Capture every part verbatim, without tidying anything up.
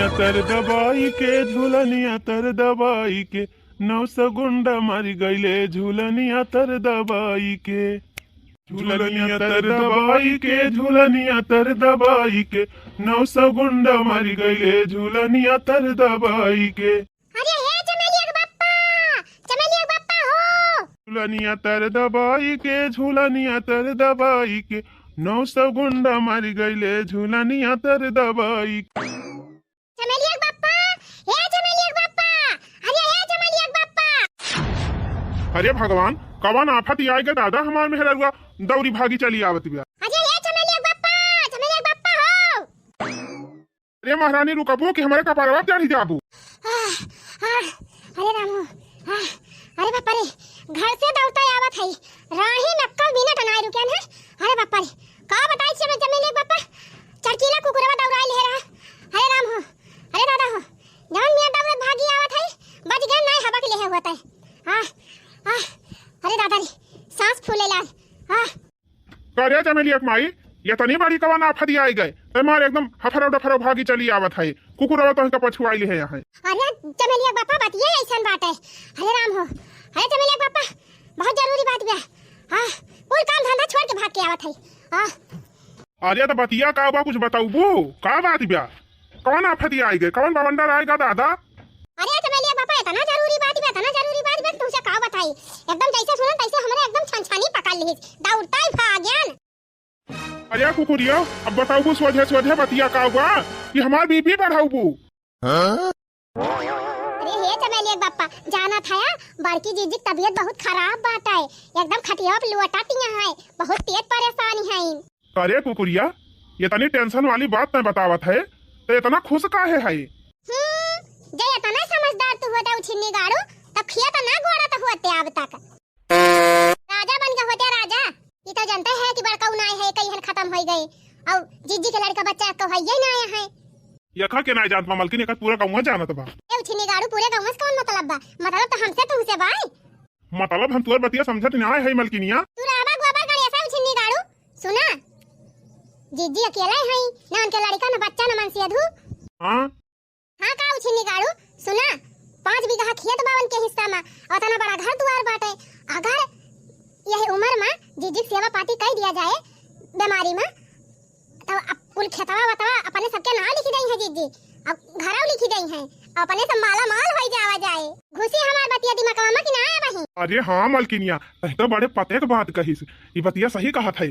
तर दबाई के झूलनिया तर दबाई के, नौ सौ गुंडा मारी गईले झूलनिया तर दबाई के। झूलनिया तर दबाई के, झूलनिया तर दबाई के, नौ सौ गुंडा मारी गईले झूलनिया तर दबाई के। अरे हे चमेलिया के बप्पा, चमेलिया के बप्पा हो। झूलनिया तर दबाई के, झूलनिया तर दबाई के, नौ सौ गुंडा मारी गईले झूलनिया तर दबाई के। चमेलिया के बप्पा, हे चमेलिया के बप्पा, अरे हे चमेलिया के बप्पा। अरे भगवान, कवन आफत आइ गे दादा, हमार मेहररुआ दौरी भागी चली आवत बिया। अरे हे चमेलिया के बप्पा, चमेलिया के बप्पा हो। अरे महारानी रुकबू कि हमरे कपारवा चढ़ी जाबू। आह, आह, अरे रामू, आह, अरे बापा रे, घर से दौड़ता आवत है, राही में अक्कल मिनट ना रुके है। अरे बापा रे, का बताई चमेलिया के बप्पा, चड़कीला कुकुरवा दौड़ाई ले रहा। अरे राम हो, अरे दादा हो, जवन मियाँ दौड़त भागी आवत है, बच गए नाय हबक लेहे होत है। आह, आह, अरे दादा रे, सांस फूले लाग। आह। का रे चमेलिया के माई, ये तनी बड़ी कवन आफत आइ गए, ते मार एकदम हफरो डफरो भागी चली आवत है, कुकुरवा तो इनका पछुआई ले है यहाँ। अरे चमेलिया के बप्पा बतिये ऐसन बाटे। अरे राम हो, अरे चमेलिया के बप्पा, बहुत जरूरी बात बा। हाँ, कुल काम धंधा छोड़ के भाग के आवत है। हाँ। अरे तो बतिया का बा, कुछ बताउबू? का बात बा? कौन आफत आइ गए? कौन बवंडर आइ गे दादा? अरे चमेलिया के बप्पा, इतना जरूरी बात बा, इतना जरूरी बात बा, तुमसे का बताई? एकदम जैसे सुनन तैसे हमरे एकदम छनछनी पकड़ लिहिस, दौड़ता ही भाग्यन। अरे कुकुरिया, अब बताउबू सोझे सोझे बतिया का बा कि हमार बीपी बढ़ाउबू? अरे हे चमेलिया के बप्पा, जानत हया, बड़की जीजी के तबियत बहुत खराब बाटे, एकदम खटिया पे लोटत है, बहुत तेज परेशानी है। अरे कुकुरिया, ये तनी टेंशन वाली बात नहीं बतावत है, तो इतना खुश काहे है? हम्म, जे इतना समझदार तू होते उछिन्नी गाड़ू, तब खेत ना गोड़त होते अब तक। राजा बन के होते राजा, ये तो जानते है कि बड़का उनाए है, कई हन खत्म हो गए, और जीजी के लड़का बच्चा को है ये ना आया है। यखा के ना जानत बा मलकिन, एकर पूरा गौवा जानत बा। ए उछिन्नी गाड़ू, पूरे गौवा से कौन मतलब बा? मतलब तो हमसे तुमसे बा। मतलब हम तुअर बतिया समझत ना है मलकिनिया। तू रहबा गोबर गणेशा उछिन्नी गाड़ू। सुना, जीजी अकेले हैं, ना उनके लड़का, ना बच्चा, ना मनसेधू। हाँ? हाँ का उछिन्नी गाड़ू, सुना, पाँच बीघा खेत बा उनके हिस्सा में, और इतना बड़ा घर दुआर बाटे। अगर यह उम्र में जीजी के सेवा पाती कई दिया जाए बीमारी में, तब अप-, कुल खेतवा वतवा अपने सबके नाम लिखी दई है जीजी, अब घरव लिखी दई है, अपने सब माला माल होई जावा जाए। घुसी हमार बतिया दिमागवा में कि ना आया बहिन? अरे हाँ मलकिनिया, तही तो बड़े पते के बात कहिस, ई बतिया सही कहत है।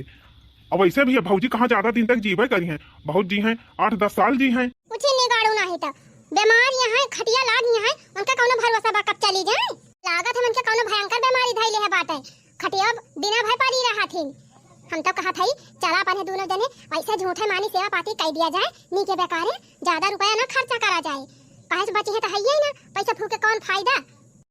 अब वैसे भी ये भौजी कहाँ ज्यादा दिन तक जीवे करी हैं, बहुत जी हैं, आठ दस साल जी हैं। कुछ ही निगाड़ू नाही तो बीमार यहाँ खटिया लाग यहाँ, उनका कौनो भरोसा बा कब चली जाए। लागत है उनके कौनो भयंकर बीमारी धैले है बाटे, खटिया बिना भय पड़ी रहा थी। हम तो कहत हई, चला अपन है दोनों जने, वैसे झूठे मानी सेवा पाती कई दिया जाए, नीके बेकारे ज्यादा रुपया ना खर्चा करा जाए, काहे से बची है तो है ही ना, पैसा फूक के कौन फायदा।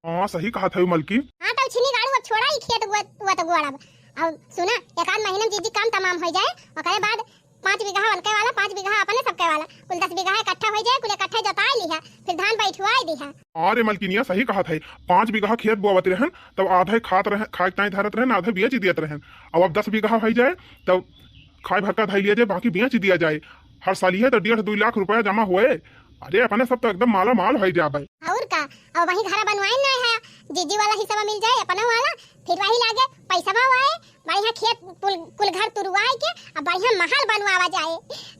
हाँ, सही कहत है मलकिन। हाँ, तो छिन्नी गाड़ू, अब छोड़ा ही खेत उवत, उवत गोड़ब। अब सुना, एक आध महीना में जीजी काम तमाम हो जाए, ओकरे बाद पाँच बीघा उनके वाला, पाँच बीघा अपने सबके वाला, कुल दस बीघा इकट्ठा हो जाए, कुल इकट्ठा जोताई लिहा, फिर धान बैठवाई दिहा। अरे मलकिनिया, सही कहत है, पाँच बीघा खेत बोवत रहन, तब आधे खात रहन, खाए के ताई धरत रहन, आधे बेच दियत रहन। अब, अब दस बीघा हो जाए, तब खाए भर का धई लिया जाए, बाकी बेच दिया जाए। हर साल ये तो डेढ़ दुई लाख रुपया जमा हुए। अरे, अपने सब तो एकदम माला माल हो जाबे। और का, अब वही घर बनवाए ना है, जीजी वाला हिस्सा मिल जाए, अपने वाला, फिर वही लागे पैसा आए, बढ़िया खेत कुल, कुल घर तुरवाए के, अब बढ़िया महल बनवावा जाए,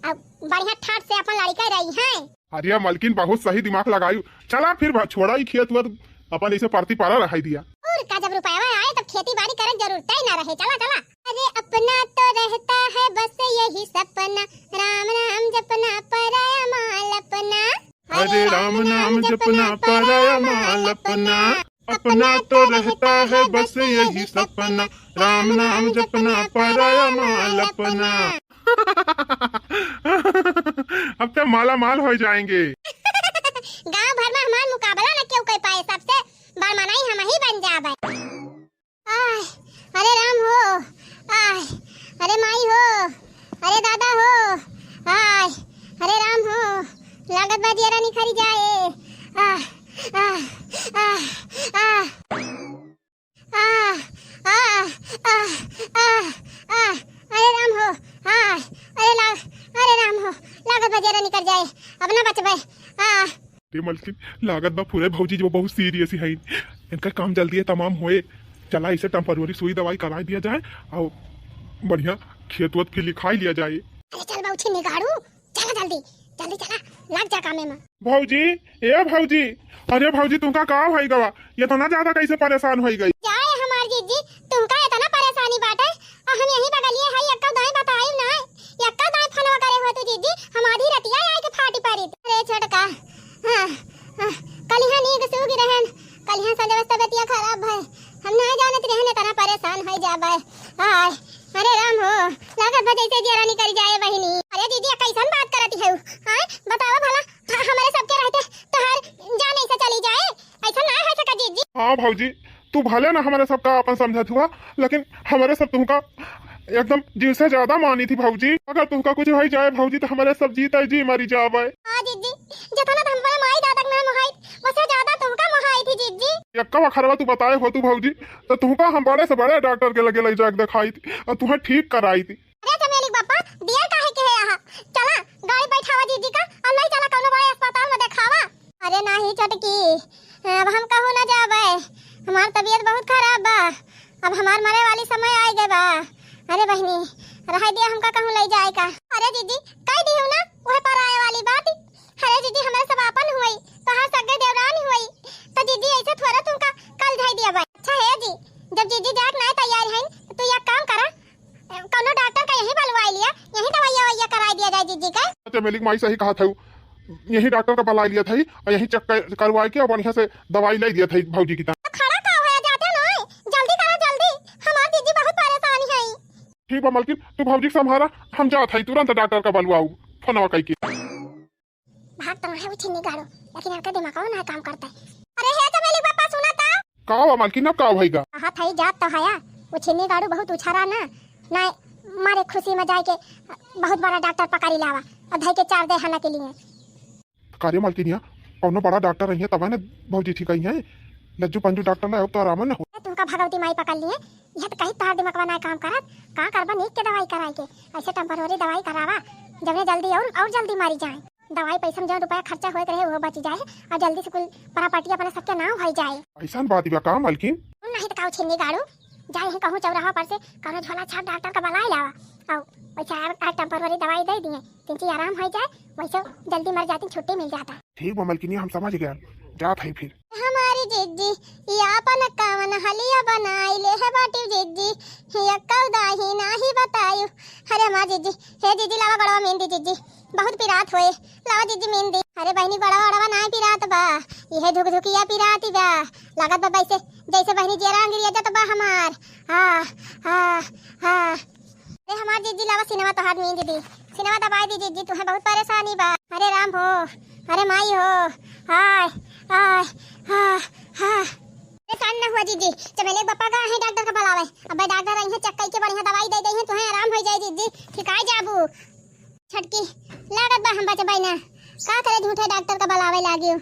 अब बढ़िया ठाट से अपन लड़का रही हैं। अरे मलकिन, बहुत सही दिमाग लगायू। चला फिर भा-, छोड़ा ही खेत वेत, अपन ऐसे परती परा रहाई दिया। और का, जब रुपया आए तब खेती बाड़ी करे जरूरत ही ना रहे। चला, चला। अरे अपना तो रहता है बस यही सपना, राम नाम जपना पराया माल अपना। अरे राम नाम जपना पराया माल अपना, अपना तो रहता है बस यही सपना, राम नाम जपना पराया माल अपना। अब तो माला माल हो जाएंगे। गांव भर में हमार मुकाबला न केहू कर पाए, सबसे बड़ मनई हम ही बन जाबे। आय, अरे राम हो, आय, अरे माई हो, अरे दादा हो, आय, अरे राम हो, लागत बा जियरा निखरी जाए। आह, आह, आह, आह। आह, आह, आह, आह, आह, अरे राम हो, आह, अरे ला-, अरे राम हो, लागत बा जियरा निकर जाए, अब ना बचबे, ए मलकिन, लागत बा पूरे भौजी जो बहुत सीरियस ही है। इनका काम जल्दी तमाम होए। चला, इसे टेम्परेरी सुई दवाई कराई दिया जाए और बढ़िया खेत वत फिर लिखाई लिया जाए। अरे चल बा उछिन्नी गाड़ू, चला जल्दी, जल्दी चला, लग जा कामे में। भौजी, ए भौजी, अरे भौजी, तुमका का होई गवा? ये तो ना ज्यादा कैसे परेशान होई गई? जाए हमार जीजी, तुमका इतना परेशानी बाटे, और हम यही बगलिए है, यक्का दाई बताई ना, यक्का दाई फोनवा करे हो तू जीजी, हम आधी रतिया आए के फाटी पड़ी। अरे छोटका, हाँ, हाँ, कल यहाँ नीक सूगी रहन, कल यहाँ संजय तबियतिया खराब है, हम नहीं जानत रहन इतना परेशान हो जाबे। आय, अरे राम हो, लागत बा जैसे जियरा निकल जाए बहिनी। अरे जीजी, कैसन बात करती है? आय, बतावा भला, ह-, हमारे सबके रहते तोहार जान ऐसे चली जाए? ऐसा ना हो सका जीजी। हाँ भौजी, तू भले ना हमारे सबका अपन समझत हुआ, लेकिन हमारे सब तुमका एकदम जीव से ज्यादा मानी थी भौजी। अगर तुमका कुछ हो जाए भौजी, तो हमारे सब जीते जी मरी जावे। हाँ जीजी, जितना तो हमारे माई दादा के मोहाई, वसे ज्यादा तुमका मोहाई थी जीजी। यक्का बखरवा तू बताए हो तू भौजी, तो तुमका हम बड़े से बड़े डॉक्टर के लगे ले जाके दिखाई थी और तुम्हें ठीक कराई थी। अरे चमेली बापा, देर काहे के है यहाँ? चला, गाड़ी बैठावा जीजी का और ले चला कौनो बड़े अस्पताल में देखावा। अरे नाही छोटकी, अब हम कहूँ ना जाबे, हमार तबीयत बहुत खराब बा, अब हमार मरे वाली समय आइ गए बा। अरे बहिनी, रह दिया हमका कहूँ ले जाए का। अरे जीजी, कह दी हूँ ना, वह पर आए वाली बात। अरे जीजी, हमारे सब आपन हुई, तोहार सगे देवरान हुई, तो जीजी ऐसे थोड़ा तुमका कल जाए दिया बा। अच्छा है जी, जब जीजी जाए के ना तैयार है, तो तू एक काम करा, कौनो डॉक्टर का यहीं बलवाई लिया, यहीं दवाइया ववाइया कराई दिया जाए जीजी का। चमेली की माई सही कहा था, यहीं डॉक्टर का बलाई लिया था और यहीं चेक कर-, करवाए के और बढ़िया से दवाई ले दिया था भौजी की। तो खड़ा का होया, जाते ना, जल्दी करा जल्दी, हमार जीजी बहुत परेशान है। ठीक बा मलकिन, तू भौजी के संभारा, हम जात हई तुरंत डॉक्टर का बलवाऊ, फोनवा कई के। भाग तो है उछिन्नी गाड़ो, लेकिन इनका दिमागवा ना काम करता है। अरे हे चमेली बापा, सुना ता। का हुआ मालकिन, अब का भइगा? कहा था जात तो हया, उछिन्नी गाड़ू बहुत उछारा ना, ना मारे खुशी में जाए के बहुत बड़ा डॉक्टर पकड़ी लावा और धई के चार दे हना के लिए। का रे मालकिनिया, कौनो बड़ा डॉक्टर रहिए तब ना भौजी ठीक है, लज्जू पंजू डॉक्टर ना हो तो आराम न हो। तुमका भगवती माई पकड़ लिए, यह तो कहीं तार दिमागवा ना काम करत, का करबा नीक के दवाई कराए के, ऐसे टेम्परेरी दवाई करावा, जब जल्दी और, और जल्दी मारी जाए। दवाई पैसा में जौन रुपया खर्चा होए के रहे, वो बच जाए, और जल्दी से कुल प्रॉपर्टी अपने सबके नाम हो जाए। ऐसन बात बा का मालकिन? नहीं तो का उछिन्नी गाड़ू, जाए ही कहूँ चौराहा पर से कौनो झोला छाप डॉक्टर का बलाए लावा, और वैसे आ, आ टेम्परेरी दवाई दे दिए, तिनकी आराम हो जाए, वैसे जल्दी मर जाती, छुट्टी मिल जाता। ठीक बा मालकिन, हम समझ गए, जात है फिर। हमारी जिज्जी, ई आपन कवन हलिया बनाई ले है बाटी जिज्जी, यक्कौ दाही नाही बतायु। अरे हमार जिज्जी, हे जिज्जी, लावा गोड़वा मीन दी जिज्जी, बहुत पिरात होए, लावा जिज्जी मीन दी। अरे बहिनी, गोड़वा ओड़वा नाही पिरात बा, इहे धुकधुकिया पिराती बा, लागत बा वैसे जैसे बहिनी जेरा अंगिरिया जत बा हमार। हाँ, हाँ, हाँ। अरे हमार जिज्जी, लावा सिनेमा तोहार मीन दी, सिनेमा दबाई दी जिज्जी, तुहे बहुत परेशानी बा। अरे राम हो, अरे माई हो, हाय, हाय, हाँ, हाँ। परेशान न हुआ जिज्जी, चमेली के पापा गा है डॉक्टर का बुलावे। अब डॉक्टर आई है, चेक करके बढ़िया दवाई दे दे है, तुहे आराम हो जाए जिज्जी, ठिकाई जाबू। छटकी, लागत बा हम बचबै ना, का करे झूठे डॉक्टर का बुलावे लागियो,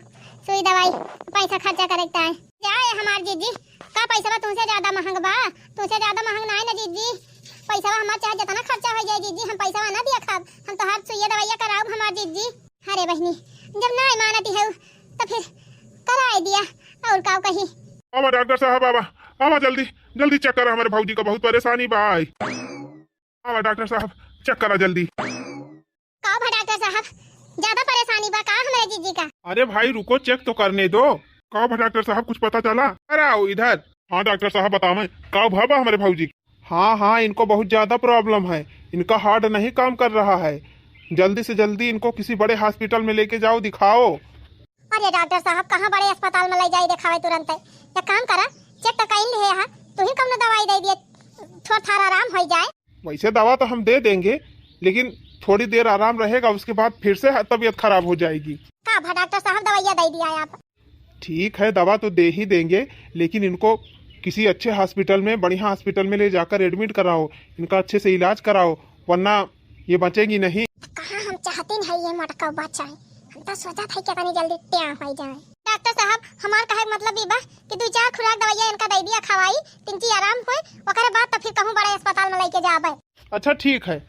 सुई दवाई पैसा खर्चा करे के ताई। जाए हमार जिज्जी, का पैसा बा तुमसे ज्यादा महंग बा? तुमसे ज्यादा महंग ना है ना जिज्जी, पैसा हमार चाहे जितना खर्चा हो जाए जिज्जी, हम पैसा ना दिया खाब, हम तोहार सुइया दवाइया कराउब हमार जिज्जी। अरे बहिनी, जब ना मानती है तो फिर कराए दिया, और का कही। आवा डॉक्टर साहब, आवा, आवा जल्दी, जल्दी चेक करा, हमारे भौजी का बहुत परेशानी बा। आवा डॉक्टर साहब, चेक करा जल्दी। का भा डॉक्टर साहब, ज्यादा परेशानी बा का हमारे जिज्जी का? अरे भाई रुको, चेक तो करने दो। का भा डॉक्टर साहब, कुछ पता चला? अरे आओ इधर। हाँ डॉक्टर साहब, बतावे, का भा बा हमारे भौजी? हाँ, हाँ, इनको बहुत ज्यादा प्रॉब्लम है, इनका हार्ट नहीं काम कर रहा है, जल्दी से जल्दी इनको किसी बड़े हॉस्पिटल में लेके जाओ, दिखाओ। अरे डॉक्टर साहब, कहाँ बड़े अस्पताल में ले जाई देखावे तुरंत? एक काम करा, चेक तो कई लिए हा, तू ही कौनो दवाई दे दिए, थोड़ा थारा आराम हो जाए। वैसे दवा तो हम दे देंगे, लेकिन थोड़ी देर आराम रहेगा, उसके बाद फिर से तबीयत खराब हो जाएगी। का भा डॉक्टर साहब, दवाइया दे दिया है आप? ठीक है, दवा तो दे ही देंगे, लेकिन इनको किसी अच्छे हॉस्पिटल में, बढ़िया हॉस्पिटल में ले जाकर एडमिट कराओ, इनका अच्छे से इलाज कराओ, वरना ये बचेंगी नहीं। कहाँ हम चाहती नहीं ये मटका बचाए, हम तो सोचा था कि कनी जल्दी ट्यां हो जाए। डॉक्टर साहब, हमार कहे के मतलब ई बा कि दू चार खुराक दवाइया इनका दे दिया खवाई, तिनकी आराम होए, ओकरे बाद तो फिर कहूँ बड़े अस्पताल में लेके जाबे। अच्छा ठीक है,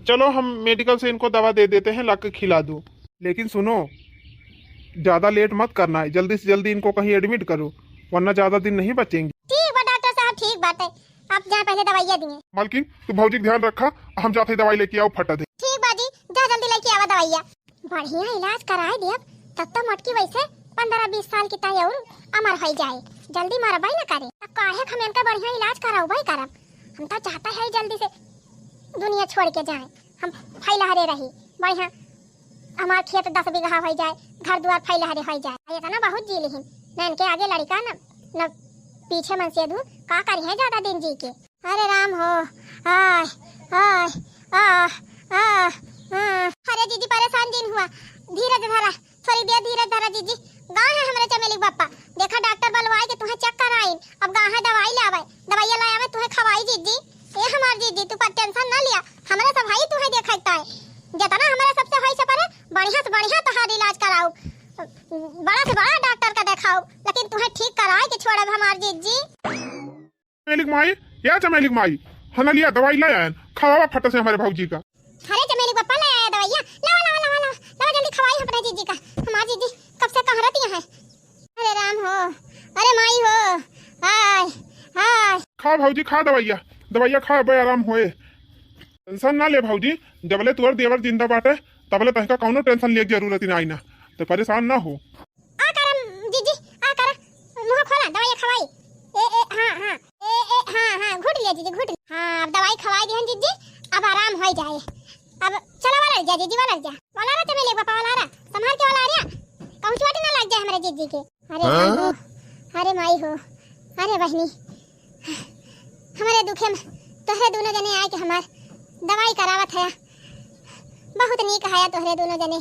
चलो हम मेडिकल से इनको दवा दे देते हैं, ला के खिला दो। लेकिन सुनो, ज्यादा लेट मत करना है, जल्दी से जल्दी इनको कहीं एडमिट करो, वरना ज्यादा दिन नहीं बचेंगे। ठीक बा डॉक्टर साहब, ठीक बाटे, आप जाए पहले दवाइयाँ दिए। मालकिन, तू भौजी के ध्यान रखा, हम जाते ही दवाई लेके आओ फटा दे। ठीक बा जी, जा जल्दी लेके आवा दवाइयाँ। बढ़िया इलाज कराए दियब, तब तो मोटकी वैसे पन्द्रह बीस साल की ताई और अमर होई जाए, जल्दी मरबे न करे। अब काहे हम इनका बढ़िया इलाज कराउबे करब, हम तो चाहता है जल्दी से दुनिया छोड़ के जाए, हम फैलहरे रही, बढ़िया हमार खेत दस बीघा होई जाए, घर दुआर फैलहरे होई जाए। इतना बहुत जी लिहिन, न इनके आगे लड़का न, न पीछे मनसेधू, का करिहे ज्यादा दिन जी के। अरे राम हो, आय, आय, आ, आ, आ। अरे जीजी परेशान जिन हुआ, धीरज धरा, थोड़ी देर धीरज धरा जीजी। गाँव है हमरे चमेली के बप्पा, देखा डॉक्टर बलवाए के तुहें चेक कराइन, अब गाँव है दवाई ले आवे, दवाइया ले आवे तुहें खवाई जीजी। ए हमार जीजी तू पर टेंशन ना लिया, हमरे सब हई तुहें देखे ताए, जितना हमरे सबसे होई से परे बढ़िया से बढ़िया तोहार इलाज कराउब, बड़ा से बड़ा डॉक्टर का देखाउब, लेकिन तुहें ठीक कराए के छोड़ब हमार जीजी। चमेली के माई, या चमेली के माई, हना लिया दवाई ले आयन, खवावा फट से हमरे भौजी का। अरे चमेली के बप्पा ले आया दवाइया, लावा, लावा, लावा, लावा, लावा जल्दी खवाई अपने जीजी का, हमार जीजी कब से कहाँ रहती है। अरे राम हो, अरे माई हो, आय, आय। खा भौजी, खा दवाइया, दवाइया खा, अबे आराम होए। टेंशन ना ले भौजी, जबले तुअर देवर जिंदा बाटे, तबले तहका कौनो टेंशन लेके जरूरत ही ना आई ना, तो परेशान ना हो। आ कर जीजी, आ कर, मुँह खोला, दवाई खवाई। ए, ए, हाँ, हाँ, ए, ए, हाँ, हाँ, घुट लिया जीजी, घुट लिया। हाँ, अब दवाई खवाई दिहन जीजी, अब आराम होई जाए। अब चला वाला जा जीजी, वाला जा, वाला रा चमेली के बप्पा, वाला रा, संभाल के वाला रा, कहूँ चोट ना लग जाए हमरे जीजी के। अरे हाँ? भाई हो, अरे माई हो, अरे बहनी, हमरे दुखे में तोहरे दोनों जने आए के हमार दवाई करावत हया। बहुत नीक हया तोहरे दोनों जने,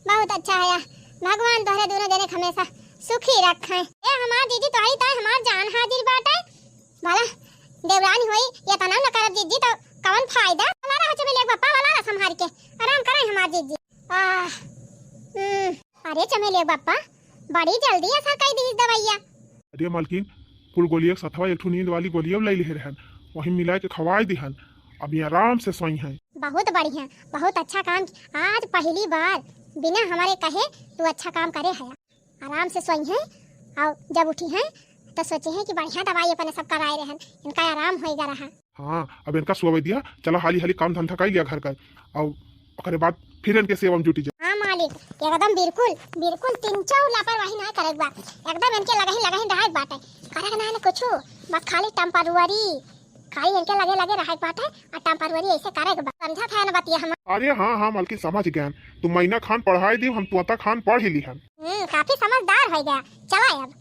बहुत अच्छा हया। भगवान तोहरे दोनों जने के हमेशा सुखी रखे। ए हमार जीजी, तोहरी ताई हमार जान हाजिर बाटे। भला देवरानी होई, ये तना न करब जीजी, तो कवन फायदा? वाला रहा चमेली के बप्पा, वाला रहा संभाल के, आराम करे हमार जीजी। आह, हम्म, अरे चमेली के बप्पा, बड़ी जल्दी असर कई दी दवाइया। अरे मालकिन, कुल गोलिया के सथवा एक ठो नींद वाली गोलिया ले लिहे रहन, वही मिला के खवाई दिहन। अब ये आराम से सोई हैं। बहुत बढ़िया, बहुत अच्छा काम। आज पहली बार बिना हमारे कहे तू अच्छा काम करे है। आराम से सोई हैं और जब उठी हैं तो सोचे हैं कि बढ़िया दवाई अपने सब कराए रहन, इनका आराम होएगा रहा। हाँ, अब इनका सोवे दिया, चला हाली हाली काम धंधा कर लिया घर का, और ओकरे बाद फिर इनके सेवा में जुटी जा। हाँ मालिक, एकदम बिल्कुल, बिल्कुल तिनचौ लापरवाही ना करे के बा, एकदम इनके लगही लगही रहे के बाटे, करे के ना है कुछ, बस खाली टेम्पररी, खाली इनके लगे लगे रहे के बाटे, और टेम्पररी ऐसे करे के बा, समझा था ना बतिया हम। अरे हाँ हाँ मालकिन, समझ गए, तू मैना खान पढ़ाई दी, हम तोता खान पढ़ ही लिहन। हम्म, काफी समझदार हो गया। चला अब।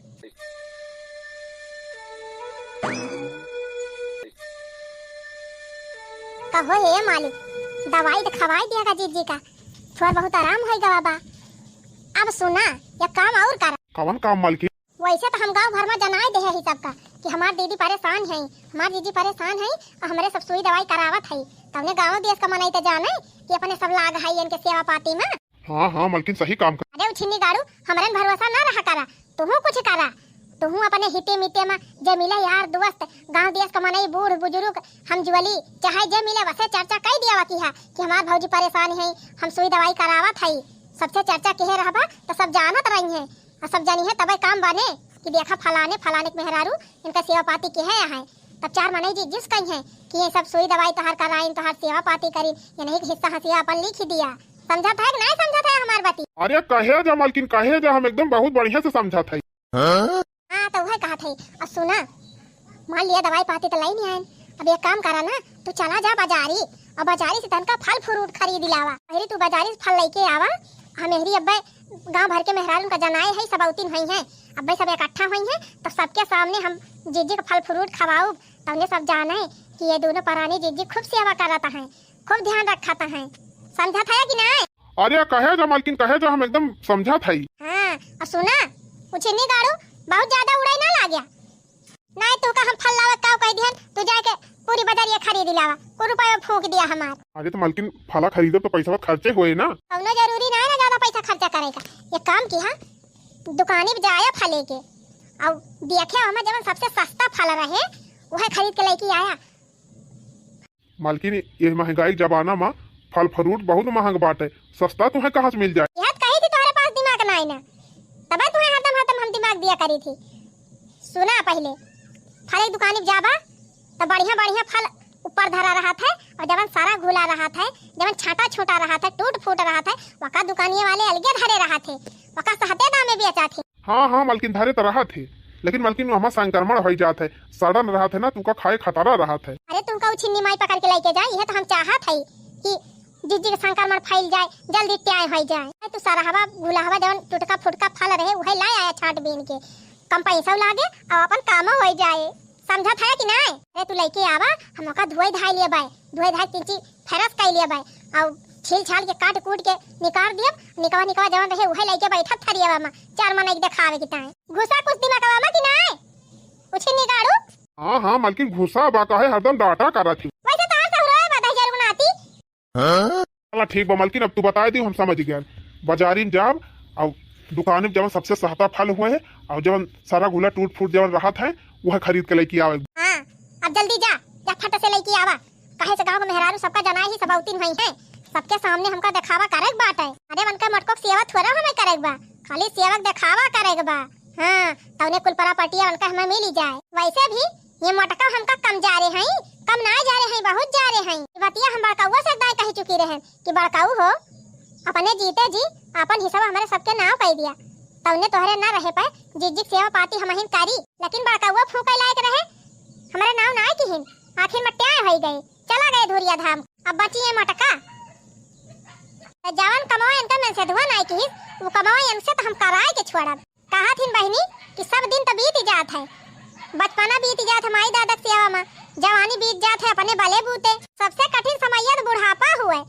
कहो हे मालिक, दवाई तो खवाई दिया का जीजी का, थोड़ा बहुत आराम हो गवा बा। अब सुना, ये काम और करा। कवन काम मालकिन? वैसे तो हम गांव भर में जनाए दे ही सबका कि हमार दीदी परेशान है, हमार जीजी परेशान है, और हमरे सब सुई दवाई करावत है। तवने गांव देश का मनई तो जाने कि अपने सब लाग है इनके सेवा पाती में। हाँ, हाँ, मलकिन सही काम कर। अरे उछिन्नी गाड़ू, हमरन भरोसा ना रहा करा, तुहू कुछ करा। तुहू अपने हिते मिते में जे मिले यार दोस्त, गांव देश का मनई, बूढ़ बुजुर्ग, हम जुअली, चाहे जे मिले वसे चर्चा कई दिया वकी है कि हमार भौजी परेशान है, हम सुई दवाई करावत हई। सबसे चर्चा किहे रहबा तो सब जानत रही हैं, और सब जानी है तबे काम बने कि देखा फलाने, फलाने के मेहरारू इनका सेवा पाती किहे है। तब चार मनई जी जिस कही हैं कि ये सब सुई दवाई तोहार कराइन, तोहार सेवा पाती करीन, ये नहीं कि हिस्सा हसिया अपन लिख दिया। समझत है कि नहीं समझत है हमार बाती? अरे कहे जा मलकिन, कहे जा, हम एकदम बहुत बढ़िया से समझत है। हाँ? हाँ, तो वह कहत है। और सुना, मान लिया दवाई पाती तो लाई नहीं आयन, अब एक काम करा ना, तू चला जा बाजारी और बाजारी से तनका फल फ्रूट खरीद लावा। अरे तू बाजारी से फल लेके आवा, हम एहरी अब्बे गांव भर के मेहरारून का जनाए है, सब औतिन हुई हैं, अब्बे सब इकट्ठा हुई हैं, तो सबके सामने हम जीजी का फल फ्रूट खवाऊब, तौने सब जाने कि ये दोनों परानी जीजी खूब सेवा करत हैं, खूब ध्यान रखत हैं। समझत है कि नहीं? अरे कहे जा मलकिन, कहे जा, हम एकदम समझत हई। हाँ, और सुना, उछिन्नी गाड़ू, बहुत ज्यादा उड़ाई ना लाग्या। नहीं तू का हम फल लावत का कह दिहन, तू जाके पूरी बाजारिया खरीद लावा, को रुपया फूंक दिया हमार। अरे तो मलकिन फला खरीदो तो पैसा खर्चे होए ना। कौनो जरूरी ना है ना ज्यादा पैसा खर्चा करे का। ये काम की हाँ, दुकानी पे जाया फले के, और देखे हमें जवन सबसे सस्ता फल रहे, वह खरीद के लेके आया। मालकिन, ये महंगाई के जमाना में फल फ्रूट बहुत महंग बाटे, सस्ता तुहें कहाँ से मिल जाए? यह तो कही थी तुम्हारे पास दिमाग ना है ना, तबे तुहे हरदम हरदम हम दिमाग दिया करी थी। सुना पहिले, फल के दुकानी जाबा त बढ़िया बढ़िया फल ऊपर धरा रहत है, और जवन सड़ा घुला रहत है, जवन छाटा छूटा रहत है, टूट फूट रहत है, वका दुकानिये वाले अलगे धरे रहत है, वका सहते दामे बेचत है। हाँ हाँ मलकिन, धरे त रहत है, लेकिन मलकिन ओहमा संक्रमण होइ जात है, सड़न रहत है ना, तुका खाए खतरा रहत है। अरे तुमका उ छिन्नी माई पकड़ के लइके जाए, इहे त हम चाहत है कि जिज्जी के संक्रमण फैल जाए, जल्दी त्याय होइ जाए। अरे तू सरहवा घुलहवा जवन टुटका फुटका फल रहे, उहे लाए आया छाट बीन के, कम पैसा लागे और अपन कामो होइ जाए। समझत है कि नाय? अरे तू लइके आवा, हम ओका धोए धाए लेबे, धोए धाए तिंची फेरस कइ लेबे, और छील छाल के काट कूट के निकाल दियब। निकवा निकवा जवन रहे उहे लइके बैठत थरियवा मा, चार मनई के देखावे के ताए। घुसा कुछ दिमागवा मा कि नाय? उछी निकालू। हाँ हाँ मलकिन, घुसा बा, काहे हरदम डांटा करत ही। वैसे तोहार सहुरा है बा दहिजर बनाती। हाँ? चला ठीक बा मलकिन, अब तू बताए दी, हम समझ गए। बाजारी में जाब और दुकान में जवन सबसे सहता फल हुए है और जवन सड़ा घुला टूट फूट जवन रहत है, वह खरीद के लइके आवे। हाँ, अब जल्दी जा, जा फट से लइके आवा। काहे से गाँव के मेहरारू सबका जनाए ही, सबौतिन हुई हैं, सबके सामने हमका देखावा करेक बाटे। अरे उनका मटको के सेवा थोड़ा हमें करेक बा, खाली सेवक देखावा करेक बा। हाँ, तौने कुल प्रॉपर्टिया उनका हमें मिली जाए। वैसे भी ये मोटका हमका कम जा रहे हैं, कम ना जा रहे हैं, बहुत जा रहे हैं। ये बतिया हम बड़कौआ से दाई कही चुकी रहे कि बड़काऊ हो, अपने जीते जी अपन हिस्सा हमरे सबके नाव कइ दिया। तौने तोहरे ना रहे पे जिज्जी के सेवा पाती हमहिन करी, लेकिन बड़कौआ फूंके लायक रहे, हमरे नाव ना किहिन, आखिर में त्याय होइ गए, चला गए धुरिया धाम। अब बची है मोटका। त जवन कमवा इनका में से धुआ ना किहिस, वो कमवा इनसे त हम कराए के छोड़ब। कहा थिन बहिनी कि सब दिन त बीत जात है, बचपना बीत जात है, माई दादा के सेवा मा, जवानी बीत जात है अपने बले बूते। सबसे कठिन समैया त बुढ़ापा हुए।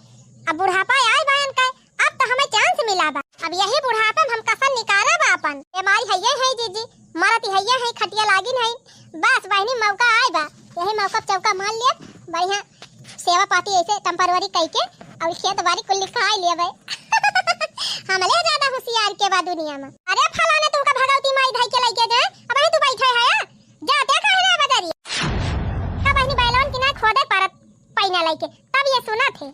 अब बुढ़ापा आए बा इनका, अब त हमें चांस मिला बा। अब यही बुढ़ापा में हम कसर निकारा बा अपन। बीमारी हइये है जीजी, मरत हइये है, खटिया लागिन है। बस बहिनी मौका आए बा, यही मौका पे चौका मार लिया, बढ़िया सेवा पाती ऐसे टेम्पररी कइके और खेत बारी कुल लिखाई लेबे। हमले ज्यादा होशियार के बा दुनिया में। अरे फलाने तुमका भगवती माई धई के लइके जाए, अब ही तू बैठे है, जाते काहे ना बजारी। का बहिनी बैलवन की ना खोदे परत पैना लइके, तब ये सुनत है।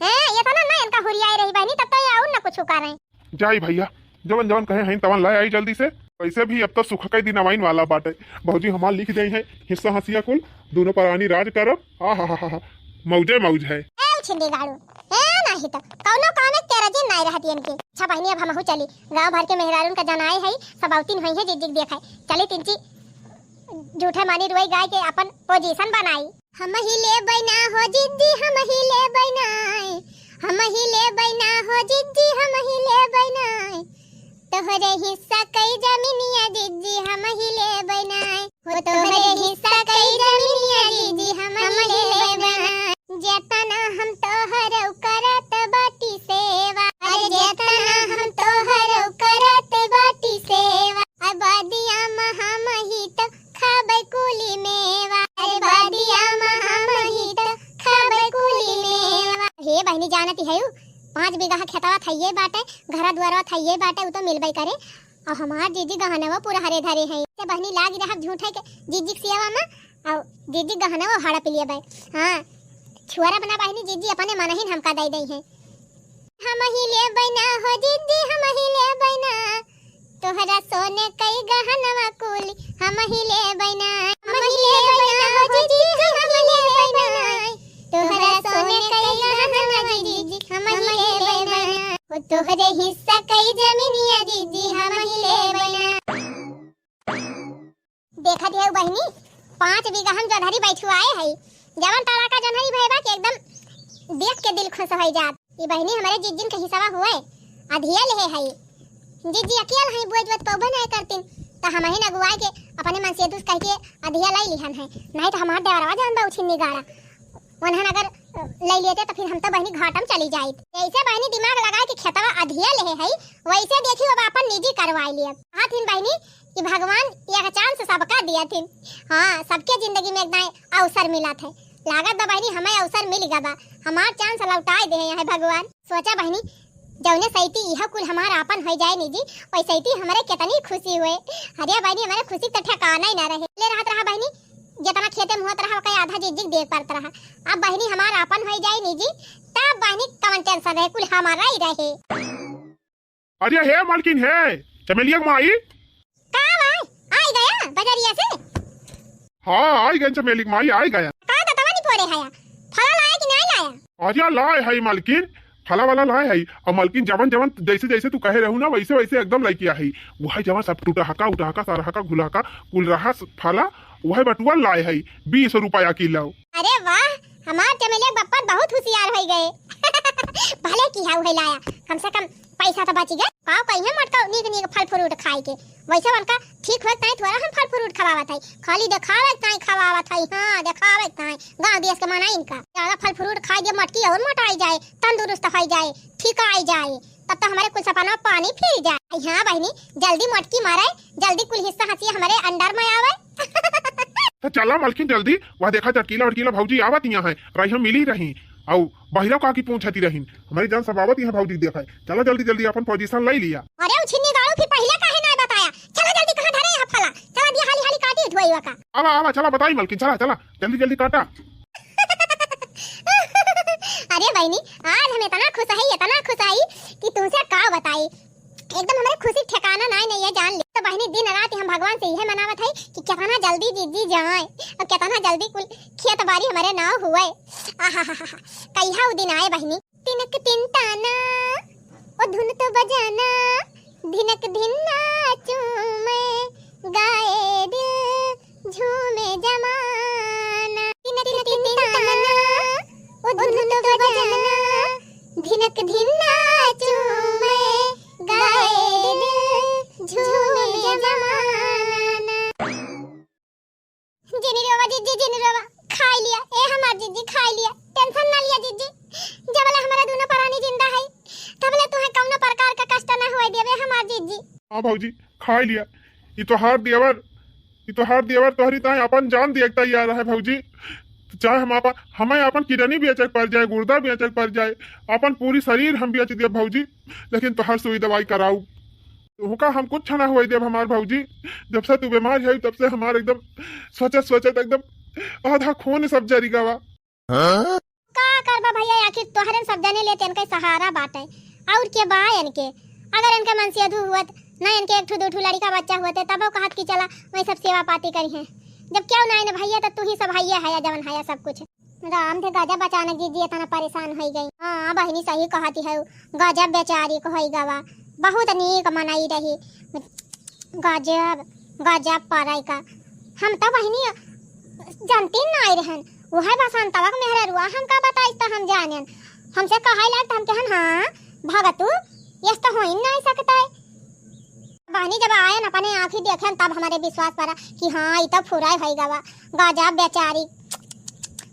हैं, ये तो ना, ना इनका हुरियाए रही बहिनी, तब तो ये और ना कुछ करें। जाई भैया, जवन जवन कहे हैं तवन ले आई जल्दी से। वैसे भी अब तो सुख के दिन आवाइन वाला बाटे। भौजी हमार लिख जाई है हिस्सा हंसिया कुल, दोनों परानी राज करब। आ हा हा हा हा, मौजे मौज है। ए उछिंदी गाड़ू, ए नाही तो कौनो काम में तेरा जिन नाई रहती इनके। अच्छा बहिनी, अब हमहू चली, गांव भर के मेहरारून का जनाए है, सब औतिन हुई है, जिज्जिक देखाए चली तिनची झूठे मानी रुई गाय के अपन पोजीशन बनाई। हम ही लेबै ना हो जिज्जी, हम ही लेबै ना, हम ही लेबै ना हो जिज्जी, हम ही लेबै ना। तोहरे हिस्सा कई जमीनिया जिज्जी, हम ही लेबै ना, हो तोहरे हिस्सा कई जमीनिया जिज्जी, हम ही लेबै ना। जेतना हम तोहर करत बाटी सेवा, अरे जेतना हम तोहर करत बाटी सेवा। अरे बदिया में हम ही तो खाबै कुली मेवा, अरे बदिया में हम ही तो खाबै कुली मेवा। हे बहिनी, जानती है, पाँच बीघा खेतवा थइये बाटे, घरा दुआरवा थइये बाटे, उ तो मिलबै करे। और हमार जीजी गहनवा पूरा हरे धरे हैं। ते बहिनी लागी रहब झूठे के जीजी के सेवा में, और जीजी गहनवा हड़प लिए बे। हाँ, छुअरा बना बहिनी, जीजी अपने मनहिन हमका दई दई हैं। हम ही लेबै ना हो जिज्जी, हम ही लेबै ना। तोहरा सोने कई गहनवा कुली हम ही लेबै ना। हम ही लेबै ना हो जिज्जी, हम ही लेबै ना। तोहरा सोने कई गहनवा जिज्जी हम ही लेबै ना। ओ तोहरे हिस्सा कई जमीनिया जिज्जी हम ही लेबै ना। देखत है बहिनी, पाँच बीघा हम जोन्हरी बैठुआए है, जवन तड़ाका जोन्हरी भइबा के एकदम देख के दिल खुश होइ जात। ई बहिनी हमरे जिज्जिन के हिस्सा हुए, अधिया लेहे है। जिज्जी अकेल है, बुझ बत पौबे नहीं करतीन, त हमहिन अगुआए के अपने मन से दुस कह के अधिया लाई लिहन है, नहीं त हमार देवरवा जान बा उछिन्नी गाड़ा। उन्हन अगर, अ, ले लेते त फिर हम तो बहिनी घाटम चली जाइत। जैसे बहिनी दिमाग लगाए के खेतवा अधिया लेहे है, वैसे देखी अब अपन निजी करवाई लिए। कहा थिन बहिनी कि भगवान एक चांस सबका दिया थिन। हाँ, सबके जिंदगी में एक दाएं अवसर मिला थे। लागत बा बहिनी हमें अवसर मिल गया बा, हमार चांस लौटाए दे हैं भगवान। सोचा बहिनी, जौने सैती यह कुल हमार आपन हो जाए निजी, वैसे सैती हमारे कितनी खुशी हुए। अरे बहिनी, हमारे खुशी के तो ठिकाना ही ना रहे। ले रहत रहा बहिनी, जितना खेते में होत रहा, ओकर आधा जिज्जिक देख पारत रहा। अब बहिनी हमार आपन होइ जाए निजी, तब बहिनी कवन टेंशन रहे, कुल हमारा ही रहे। अरे हे मालकिन हे, चमेलिया के माई। का भाई, आई गया बजरिया से? हाँ, आई गए चमेली के माई, आई गया। का दतवा नहीं फोड़े हया? फला लाया कि नहीं लाया? अरे लाए है मलकिन, फला वाला लाए है। और मलकिन जवन जवन जैसे जैसे तू कहे रहू ना वैसे वैसे एकदम लइके आई। वह जवन सब टूटहका उटहका सरहका घुलहका कुल रहा स-, फला वह बटुआ लाए है बीस रुपया किलो। अरे वाह, हमार चमेलिया के बप्पा बहुत होशियार होइ गए। भले किहा उहे लाया, कम से कम पैसा तो बच गए। का कहिए मटका नीक नीक फल फ्रूट खाए के, वैसे उनका ठीक होए ताई थोड़ा हम फल फ्रूट खवावत है, खाली देखावे ताई खवावत है। हाँ, देखावे ताई। गाँव देश के माना इनका ज्यादा फल फ्रूट खाए दे मटकी और मोटाई जाए, तंदुरुस्त हो जाए, ठीक आई जाए, तब तो हमारे कुल सपना पानी फिर जाए। हाँ बहनी, जल्दी मटकी मारे, जल्दी कुल हिस्सा हंसी हमारे अंडर में आवे। तो चला मलकिन जल्दी, वह देखा चटकीला वटकीला भौजी आवत यहाँ है, रही हम मिली रही। अउ बहिरा काकी पूछती रहीन, हमारी जान सब आवत यहाँ भौजी देखा है। चला जल्दी जल्दी अपन पोजीशन ले लिया। अरे उ छिन्नी गाड़ू फिर पहले काहे ना बताया? चला जल्दी कहाँ धरे यहाँ फला, चला दिया हाली हाली काटी धोई का। आवा आवा चला बताई मलकिन, चला चला जल्दी जल्दी काटा। अरे बहनी, आज हम इतना खुश है, इतना खुश है कि तुमसे का बताई। एकदम हमारे खुशी ठिकाना नाई नहीं है जान ले। तो बहनी दिन रात हम भगवान से यह मनावत है कि कितना जल्दी जीजी जाए और कितना जल्दी कुल खेत बारी हमारे नाव हुए। आहा, कहिया उ दिन आए बहनी। तिनक तिनताना, ओ धुन तो बजाना, धिनक धिन नाचूं मैं, गाए दिल झूमे जमाना। तिनक तिनताना, ओ धुन तो बजाना, धिनक धिन नाचूं मैं, गाए दिल झूमे जमाना। जिनी रोवा जिज्जी, जिनी रोवा, खाई लिया, ए हमार जिज्जी, खाई लिया, टेंशन ना लिया जिज्जी, जबले हमारा दोनों परानी जिंदा है, तबले तुहे कौनो प्रकार का कष्ट ना होए देवे हमार जिज्जी। हाँ भौजी, खाई लिया, ई तोहार देवर, ई तोहार देवर तोहरी ताई अपन जान दिए के तैयार है भौजी, चाहे हम अपन, हमें अपन किडनी बेचे के पड़ जाए, गुर्दा बेचे के पड़ जाए, अपन पूरी शरीर हम बेच दिए भौजी, लेकिन तोहार सुई दवाई कराऊ। तुहका हम कुछ ना होए देब हमार भौजी। जब से तू बीमार है तब से हमार एकदम सोचत सोचत एकदम आधा खून सब जरी गवा। हाँ? का करबा भैया, आखिर तोहरे सब जने लेते इनके सहारा बाटे, और के बा इनके? अगर इनके मनसेधु हुअत, ना इनके एक ठो दो ठो लड़का बच्चा हुअते, तब वो कहत कि चला वही सब सेवा पाती करी है। जब क्यों ना है ना भैया, तो तू ही सब हइये है, जवन है सब कुछ। राम थे गजब अचानक जिज्जी इतना परेशान होइ गई। हाँ बहिनी सही कहती है, गजब बेचारी को होइ गवा, बहुत नीक मनई रही। गजब, गजब परै का। हम तो बहिनी जानती नाई रहन, वह बसंतवा के मेहररुआ हमका बताई तो हम जानेन। हमसे कहै लाग तो हम कहन हाँ भगतू, यस तो होइ नाई सकता है। बहनी जब आयन अपने आँखी देखेन तब हमारे विश्वास पड़ा कि हाँ, ई तो फुराई होई गवा। गजब बेचारी,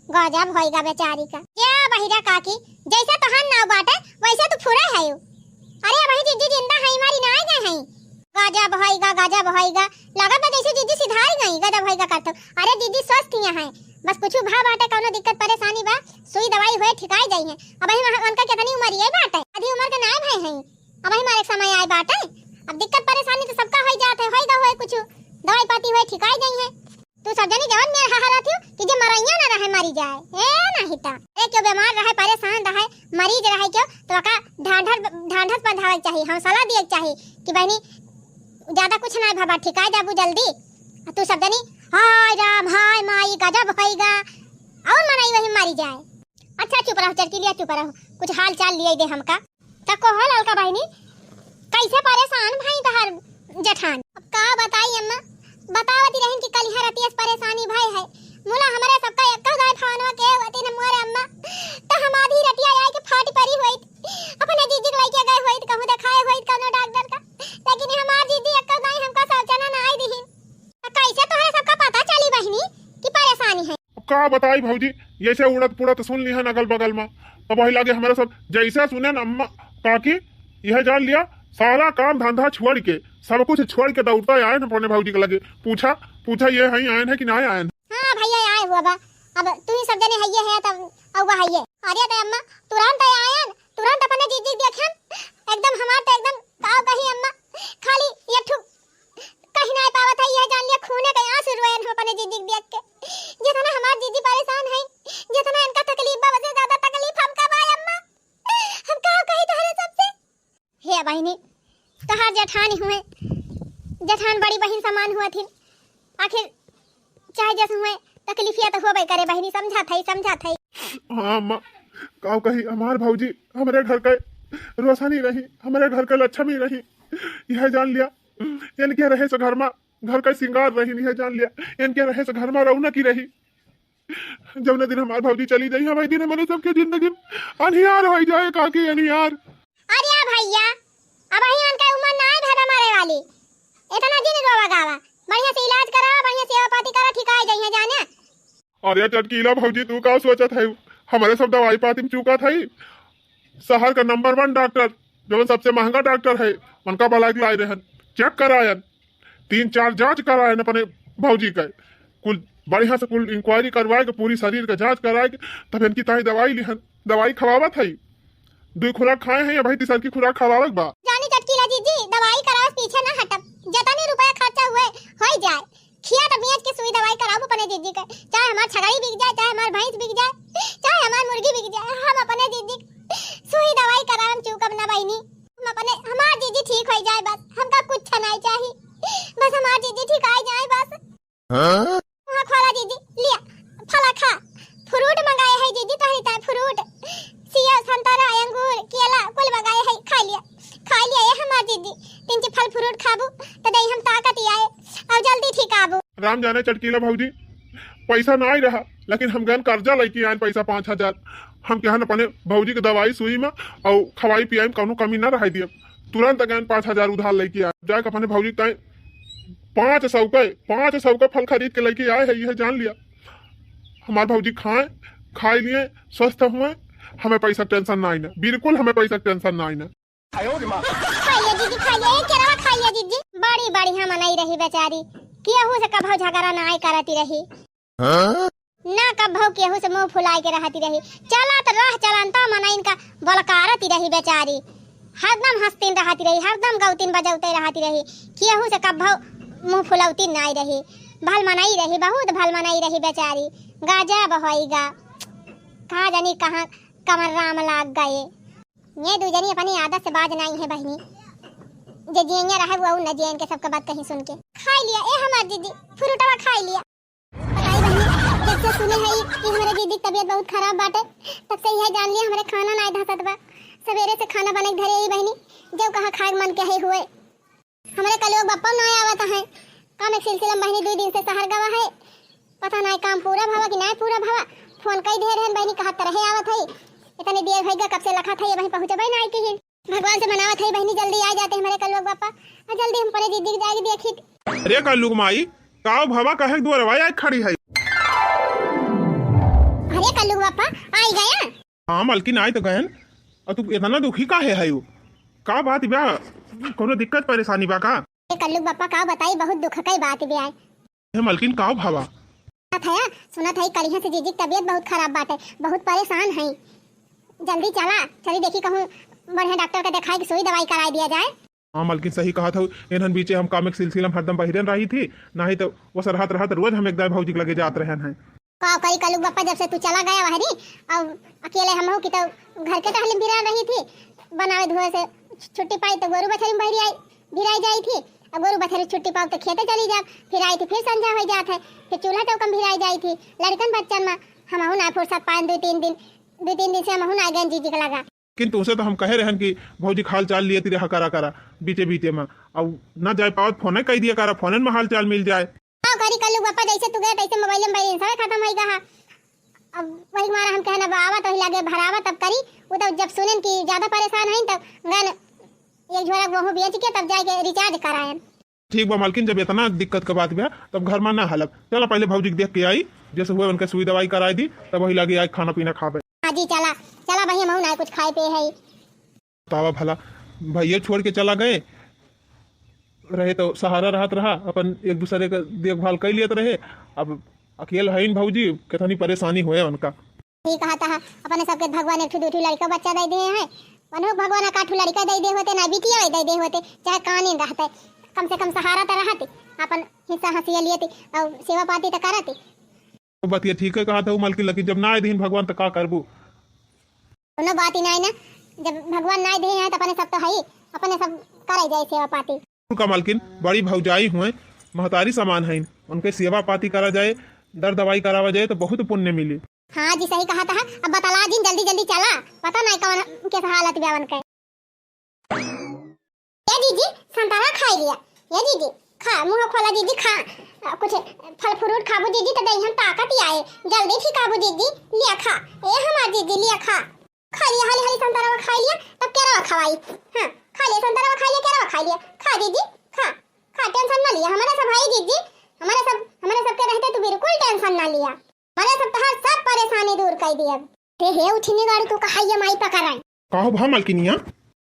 गजब होई गा बेचारी का। ए बहिरा काकी, जैसे तोहार नाव बाटे, वैसे तू फुराई है। अरे अबही जिज्जी जिंदा है, मारी ना आए गए हैं। गजब होई गा, गजब होई गा। लगत बा जैसे जिज्जी सिधार गई, गजब होई गा करतो। अरे जिज्जी स्वस्थ हिया है, बस कुछ भा बाटे, कौनो दिक्कत परेशानी बा, सुई दवाई होए ठिकाई जाई है। अबही वहाँ उनका कितनी उम्र ये बाटे, आधी उम्र के नाय भए हैं। अबही मारे समय आए बाटे, अब दिक्कत परेशानी तो सबका होई जात है, होई गा होए कुछ, दवाई पाती होए ठिकाई गई है। तू सब जनी जवन मेर हहरत हो कि जे मरैया ना रहे मरी जाए, ए नहीं ता। ए क्यों बीमार रहे, परेशान रहे, मरीज रहे क्यों, तो ओका ढांढस, ढांढस बंधावे के चाही, हौसला दिए के चाही कि बहनी ज्यादा कुछ ना भवा, ठिकाए जाबू जल्दी। आ तू सब जनी हाय राम, हाय माई, गजब होई गा, और मनई वही मरी जाए। अच्छा चुप रहो चटकीलिया, चुप रहो, कुछ हाल चाल लिए दे हमका। त कहो ललका बहिनी, कैसे परेशान भई तहार जेठान? अब का बताई अम्मा, बतावती रहिन कि कल यहाँ रतिया से परेशानी भई है। मुला हमरे सबका एक गाय फवनवा के होती न मोरे अम्मा, त हम आधी रतिया आए के फाटी परी होइत, अपने जीजी के लइके गए होइत, कहूँ देखाए होइत कौनो डॉक्टर का, लेकिन हमार जीजी एक गाय हमका शौचाना ना आई दिहिन। त कैसे तोहरे सबका पता चली बहिनी कि परेशानी है? अब का बताई भौजी, जैसे उड़त पुड़त सुन लिहन अगल बगल में, तब वही लागे हमारे सब जैसे सुने न अम्मा काकी, यह जान लिया सारा काम धंधा छोड़ के, सब कुछ छोड़ के दौड़ता आए न अपने भौजी के लगे। पूछा, पूछा ये है आयन है कि ना आयन? हाँ भैया आए हुआ बा, अब तू ही सब जने हइये है तब अउबा हइये। अरे ते अम्मा तुरंत आयन, तुरंत अपने जीजी के देखन, एकदम हमार तो एकदम का कही अम्मा, खाली ये ठू कहीं ना पावत है, यह जान लिया खूने के आंसू रोएन हम अपने जीजी के देख के। जितना हमार जीजी परेशान है, जितना इनका तकलीफ बा, वसे ज्यादा तकलीफ हमका बा अम्मा। हम का कही तोहरे सबसे? हे बहिनी, तोहार जेठानी हुए, जेठान बड़ी बहिन समान हुआ थिन। आखिर चाहे जस हुए, तकलीफिया तो होबे करे बहिनी, समझत हई, समझत हई। हाँ माँ, काउ कही, हमार भौजी हमरे घर के रोशनी रही, हमरे घर के लक्ष्मी रही, यह जान लिया। इनके रहे से घर मा, घर के सिंगार रही, यह जान लिया। इनके रहे से घर मा रौनकी रही। जौने दिन हमार भौजी चली जाई, वही दिन हमरे सबके जिंदगी में अनिहार होइ जाए काकी, अनिहार। अरे भैया, अबहीं उनका उमर नाहीं भवा मरे वाली, इतना जिन रोवा गावा, बढ़िया से इलाज करावा, बढ़िया सेवा पाती करा, ठिकाए जइहैं जाने। अरे चटकीला भौजी, तू का सोचत है? हमरे सब दवाई पाती में चूकत है। शहर का नंबर वन डॉक्टर, जौन सबसे महंगा डॉक्टर है, उनका बुलाइ के लाए रहन, चेक करायन, तीन चार जांच करायन अपने भौजी के, कुल बढ़िया से कुल इंक्वायरी करवाए के, पूरी शरीर के जांच कराए के, तब इनकी ताई दवाई लिहन, दवाई खवावत है। दुई खुराक खाए हैं, अबहीं तीसरकी खुराक खवावक बा। जानी चटकीला जीजी, दवाई करावस पीछे ना हटब, जतनी रुपया खर्चा हुए, होइ जाए, खिया त बेच के सुई दवाई कराउब अपने जीजी के, चाहे हमार छगड़ी बिक जाए, चाहे हमार भैंस बिक जाए, चाहे हमार मुर्गी बिक जाए, हम अपने जीजी के सुई दवाई करावम चूकब ना बहिनी। हम अपने, हमार जीजी ठीक होइ जाए बस, हमका कुछ नाहीं चाही, बस हमार जीजी ठीक आइ जाए बस। हाँ? हाँ, खा ला जीजी, लिया, फला खा, फ्रूट मंगाए है जीजी, तोहरी ताई फ्रूट, सेब, संतरा, अंगूर, केला, कुल मंगाए है, खा लिया, खा लिया, ये हमार जीजी, तीन ची फल फ्रूट खाबू, त देही हम ताकत ही आए, और जल्दी ठीक आबू। राम जाने चटकीला भौजी, पैसा नाहीं रहा, लेकिन हम गन कर्जा लइके आयन पैसा पाँच हजार। हम कहन अपने भौजी के दवाई सुई में और खवाई पियाई में कौनो कमी ना रहे दियब। तुरंत गन पाँच हजार उधार लइके आयन, जाके अपने भौजी के ताई पाँच सौ के, पाँच सौ के फल खरीद के लइके आए हैं, यह जान लिया। हमार भौजी खाए, खाए लिए, स्वस्थ हुए, हमें पैसा टेंशन नाहीं ना, बिल्कुल हमें पैसा टेंशन नाहीं ना। खा लिया जीजी, खा लिया, ये केरवा खा लिया जीजी। बड़ी बढ़िया मनई रही बेचारी, केहू से कभौ झगड़ा नाहीं करती रही। हाँ? ना कभौ केहू से मुँह फुलाए के रहती रही, चलत रह चलंता मनइन का बलकारती रही बेचारी। हरदम हंसतीन रहती रही, हरदम गौतीन बजौते रहती रही, केहू से कभौ मुँह फुलौतीन नाहीं रही। भल मनई रही, बहुत भल मनई रही बेचारी। गजब होइगा, का जानी कहाँ कमर राम लाग गए। ये दू जनी अपनी आदत से बाज नाहीं है बहिनी, जे जियंगे रहे वो न जियन के सबका बात कहीं सुन के। खाई लिया ए हमार जीजी, फ्रूटवा खाई लिया। बताई बहिनी, जब से सुने हई कि हमरे जीजी के तबीयत बहुत खराब बाटे, तब से यह जान लिया हमरे खाना नाहीं धसत बा। सवेरे से खाना बने के धरे ही बहिनी, जब कहा खाए के मन के है हुए। हमरे कलुआ बप्पा नाहीं आवत है, काम एक सिलसिला में बहिनी दुई दिन से शहर गवा है, पता नाहीं काम पूरा भवा कि नाहीं पूरा भवा। फोन कई दे रहन बहिनी, कहत त रहे आवत है, इतने देर भइगा कब से लखत है, ये बहिनी पहुँचबे नाहीं किहिन। भगवान से मनावत है बहिनी, जल्दी आ जाते हमरे कलुआ बप्पा, और जल्दी हम अपने जीजी के जाके देखी। अरे कल्लू के माई, काव भवा, कहे दुआरवा आइ खड़ी है? अरे कल्लू बप्पा, आई गया? हाँ मलकिन, आइ तो गयन। और तू इतना दुखी काहे है? का बात बा? कोनो दिक्कत परेशानी बा का? ए कल्लू बप्पा, का बताई, बहुत दुख कई बात बा। हे मलकिन, काव भवा? सुनत है, सुनत है, कलिहा से जीजी के तबीयत बहुत खराब बाटे, बहुत परेशान है। जल्दी चला, चली देखी कहूँ बढ़िया डॉक्टर के देखाई के सुई दवाई कराई दिया जाए। हाँ मलकिन, सही कहत हऊ। एनहन बीचे हम काम के सिलसिला में हरदम बहिरन रही थी, नाहीं तो वो सरहत रहत रोज हम एक दाई भौजी के लगे जात रहन हैं। का करी कलुआ बप्पा, जब से तू चला गया बहरी, अब अकेले हमहू की तो घर के टहली में भिरा रही थी, बनावे धोए से छुट्टी पाई तो गोरू बछरी में बहरी आई, भिराई जाई थी। अब गोरू बछरी छुट्टी पाओ तो खेते चली जाब, फिर आई थी फिर संझा हो जात है, फिर चूल्हा चौका में भिराई जाई थी। लड़कन बच्चन में हमहू ना फुर्सत पाएन, दो तीन दिन, दो तीन दिन से हमहू ना गए जीजी के लगा। लेकिन तुमसे तो हम कहे रहन कि भौजी के हाल चाल लियत रहा करा करा बीचे बीचे में, अब ना जाए पावत, फोने कई दिया करा, फोने में हाल चाल मिल जाए। का करी कल्लू बप्पा, जैसे तू गए तैसे मोबाइल में बैलेंस खत्म हो गया। अब वही मारा हम कहना बा, आवत वही लागे भरावा तब करी। वो तब जब सुनेन कि ज्यादा परेशान हईन तब गन एक झोरा गेहूं बेच के तब जाके रिचार्ज कराएन। ठीक बा मालकिन, जब इतना दिक्कत के बात बा तब घर में ना हलब। चला पहले भौजी के देख के आई, जैसे हुए उनके सुई दवाई कराई दी, तब वही लागे आई खाना पीना खाबे। हाँ जी, चला चला भाई, हम ना कुछ खाए पिए है। बतावा भला, भैया छोड़ के चला गए रहे तो सहारा रहत रहा, अपन एक दूसरे के देखभाल कर लियत रहे। अब अकेल हईन भौजी, कितनी परेशानी होए उनका। ठीक कहत है, अपने सबके भगवान एक ठो दू ठो लड़का बच्चा दे दिए हैं, उन्हों भगवान का ठो लड़का दे दे होते ना, बिटिया दे दे होते, चाहे कानिन रहते, कम से कम सहारा तो रहते, अपन हिस्सा हंसिया लिए थे और सेवा पाती तो करते। तो बतिया ठीक है कहत हऊ मालकिन, लेकिन जब ना आए दीन भगवान तो का करबू? कोनो बात ही नहीं ना, जब भगवान ना दे हैं तो अपने सब तो है ही। अपने सब करे जाए सेवा पाती। का मालकिन, बड़ी भौजाई हुए, महतारी समान हइन, उनके सेवा पाती करा जाए, दर दवाई करावा जाए तो बहुत पुण्य मिली। हाँ जी, सही कहा था। अब बतला जिन, जल्दी जल्दी चला, पता नहीं कौन के हालत बा उनके। ए जीजी, संतरा खाई लिया। ए जीजी, खा, मुंह खोला जीजी, खा। अ, कुछ फल फ्रूट खाबू जीजी, तो देही हम ताकत ही आए। जल्दी ठीक आबू जीजी, लिया खा। ए हमार जीजी, लिया खा। खा लिया, हाली हाली संतरा खाई लिया, तब केरवा खवाई। हाँ, खा लिया संतरा, खा लिया केरवा, खा लिया। खा जीजी, खा। खा, टेंशन ना लिया। हमारे सब है जीजी, हमारे सब, हमारे सबके रहते तू बिल्कुल टेंशन ना लिया। हमारे सब तोहार सब परेशानी दूर कर दिया। ते हे उछिनी गाड़ू, तू कहा ये माई पकड़न? का हो भा मलकिनिया?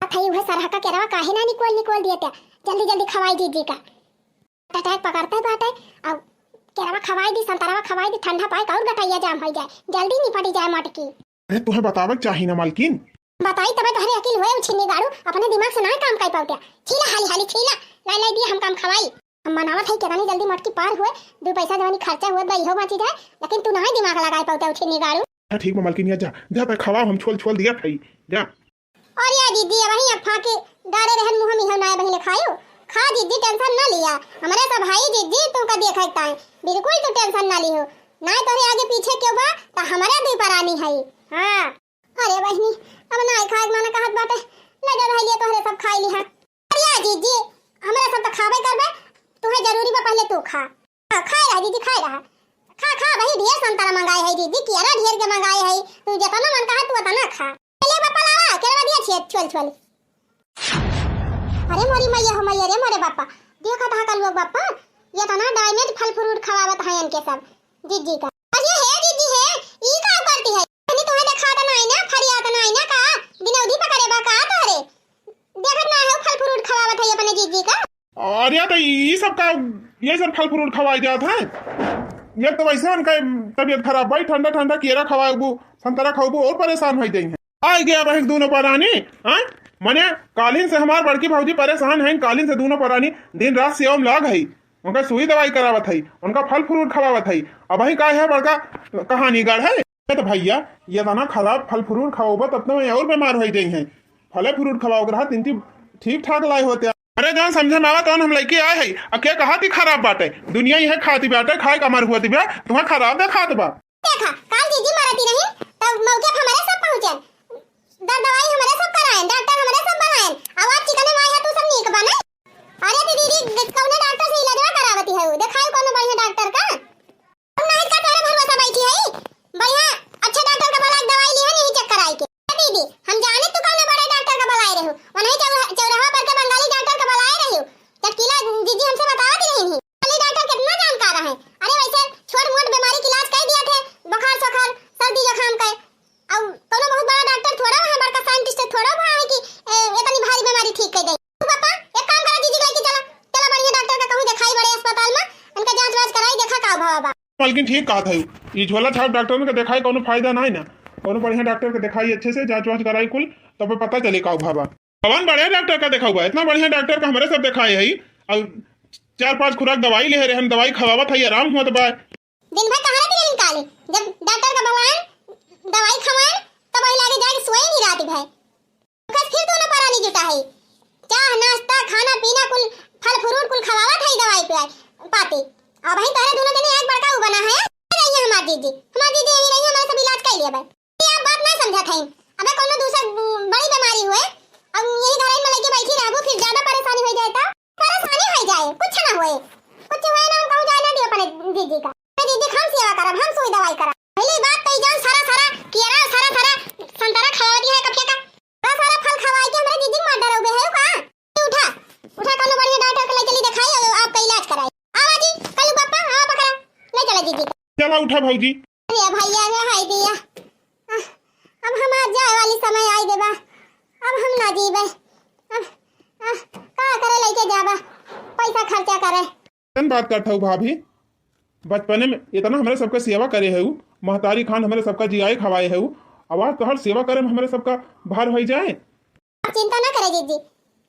अथई उहे सरहा का केरवा काहे ना निकोल निकोल दिया त्या? जल्दी जल्दी खवाई जीजी का। अटैक पकड़ते बाटे, अब केरवा खवाई दी, संतरवा खवाई दी, ठंडा पाए और गटैया जाम हो जाए, जल्दी निपटी जाए मटकी। अरे तुहे बतावे के चाही ना मालकिन। बताई तबे तोहरे अकिल होए उछिनी गाड़ू, अपने दिमाग से ना काम कर पावते। छीला हाली हाली छीला, लाई लाई दिया हम काम खवाई। हम मनावत है केतनी जल्दी मटकी पार होए, दू पैसा जवानी खर्चा होए बा इहो बाँची जाए, लेकिन तू ना दिमाग लगाए पावते उछिनी गाड़ू। हाँ ठीक बा मालकिन, या जा, जा तै खवाओ, हम छोल छोल दिया खाई, जा। और या जीजी, अबही अफा के डारे रहन मुँह में हो ना बहिले खायो। खा जीजी, टेंशन ना लिया, हमरे सब भाई जीजी तुमका देखे ताई, बिल्कुल तू टेंशन ना लियो। ना तोहरे आगे पीछे क्यों बा, त हमरे दुई परानी है। हाँ। अरे बहिनी, अब ना खाए के मन कहत बाटे, ले जा धइलिया तोहरे सब खाई लिहा। अरे या जीजी, हमरे सब त खाबे करबे, तुहे जरूरी बा पहले तू खा। हाँ, खाए रहा जीजी, खाए रहा। खा, खा, वही ढेर संतरा मंगाए है जीजी, कियारा ढेर के मंगाए है, तू जतना मन कहा तू उतना खा। ले बापा लावा, केरवा दिया छिए, छोल, छोल। अरे मोरी मैया हो मैया रे मोरे बापा, देखा था कल लोग बापा, ये तना डैमेज फल फ्रूट खवावत है इनके सब, जीजी का। अरे हे जीजी हे, ई का करती है? अरे तुम्हें देखा था नहीं ना, फरिया था नहीं ना का, दिनौदी पकड़े बा का तोहरे? देखत ना हो फल फ्रूट खवावत है अपने जीजी का। अरे तो ई सब का, ये सब फल फ्रूट खवाई जात है। ये तो वैसे उनका तबीयत खराब भाई, ठंडा ठंडा केरा खवाबू, संतरा खाबू और परेशान हो जाई है। आ गया बहन दोनों परानी, हाँ? मने कालिन से हमार बड़की भौजी परेशान है, कालिन से दोनों परानी दिन रात सेवा में लाग है, उनका सुई दवाई करावत है, उनका फल फ्रूट खवावत है। अब वही का है बड़का कहानी गढ़ है। तो भैया, ये तना खराब फल फ्रूट खवाबा तब तो मैं और बीमार हो जाई है। फले फ्रूट खवाओ रहा तिनती ठीक ठाक लाए होते। अरे जौन समझे में आवा तौन हम लइके आए है। अब के कहा थी खराब बाटे, दुनिया यह खाती बाटे, खाए का मर हुआ थी बा, तुम्हें खराब दे खात बा। देखा, काल जीजी मरती रही, तब मौके पर हमारे सब पहुँचन, दर दवाई हमारे सब कराएन, डॉक्टर हमारे सब बनाएन। अब आज चिकने माई है तू सब नीक बने। अरे तो दीदी, कौने डॉक्टर से इलाजवा करावती है? देखाई कौनो बढ़िया डॉक्टर का। हम नहीं का तोरे भरोसा बैठी है। बढ़िया, अच्छे डॉक्टर का बुला के दवाई ली है, नहीं चेक कराई के। ए दीदी, हम जाने तू कौनो बड़े डॉक्टर का बुलाए रहू। वहीं चौरा-, चौराहा पर के बंगाली डॉक्टर का बुलाए रहू। चटकीला जीजी हमसे बतावत रही नहीं। बंगाली डॉक्टर कितना जानकार है। अरे वैसे छोट मोट बीमारी के इलाज कर दिया थे, बुखार सोखार, सर्दी जुकाम का। अब कौनो बहुत बड़ा डॉक्टर थोड़ा है, बड़का साइंटिस्ट थोड़ा हुआ है कि, ए, इतनी भारी बीमारी ठीक कर दे। तू पापा, एक काम करा, जीजी के लेके चला, चला बढ़िया डॉक्टर का कहूँ दिखाई बड़े अस्पताल में, उनका जांच वांच कराई, देखा का भवा बा। मालकिन ठीक कहा था, ई झोला छाप डॉक्टर में के दिखाई कौनो फायदा ना है ना, कौनो बढ़िया डॉक्टर के दिखाई अच्छे से, जांच वांच कराई कुल, तब पता चले का भवा। कौन बढ़िया डॉक्टर का दिखाऊ बा? इतना बढ़िया डॉक्टर का हमारे सब दिखाए है, और चार पांच खुराक दवाई ले रहे हम, दवाई खवावत है, आराम हुआ तो बा। दिन भर कहाँ रहती रही काली? जब डॉक्टर का बुलाएन, दवाई खवाएन, तब वही लागे जाके सोए नहीं रात भर। बस फिर दोनों परानी जुटा है, चाह, नाश्ता, खाना, पीना, कुल फल फ्रूट, कुल खवावत है, दवाई पियाए पाती। अब ही तोहरे दोनों जने एक बड़का ऊ बना है। रही है हमार जीजी, हमार जीजी यही रही, हमारे सब इलाज कर लिया बा। ये आप बात ना समझत है। अबे कोनो दूसर बड़ी बीमारी हुए, अब यही घर में लेके बैठी रहबू, फिर ज्यादा परेशानी हो जाए तो? परेशानी हो जाए, कुछ ना होए, कुछ हुए ना, हम कहूँ जाए ना दियो अपने जीजी का। मैं जीजी का हम सेवा करब, हम सुई दवाई करब। पहली बात तो ई जौन सारा, सारा केरा, सारा, सारा संतरा खवावत है कब के का? सारा, सारा फल खवाए के हमरे जीजी के मार डरावे है का? उठा, उठा कोनो बढ़िया डॉक्टर के ले चली दिखाई और आपका इलाज कराई। आवा जी, कल्लू पापा, आवा पकड़ा, ले चला जीजी का। चला उठा भौजी। अरे भैया रे, हाय दिया। आह, अब हमार जाए वाली समय आई गए बा। अब हम ना जीबे। अब, आह, का करे लेके जाबा? पैसा खर्चा करे। कौन बात करत हऊ भाभी? बचपने में इतना हमरे सबका सेवा करे हऊ, महतारी खान हमरे सबका जियाए खवाए हऊ, अब आज तोहर सेवा करे में हमरे सबका भार होई जाए। आप चिंता ना करे जीजी,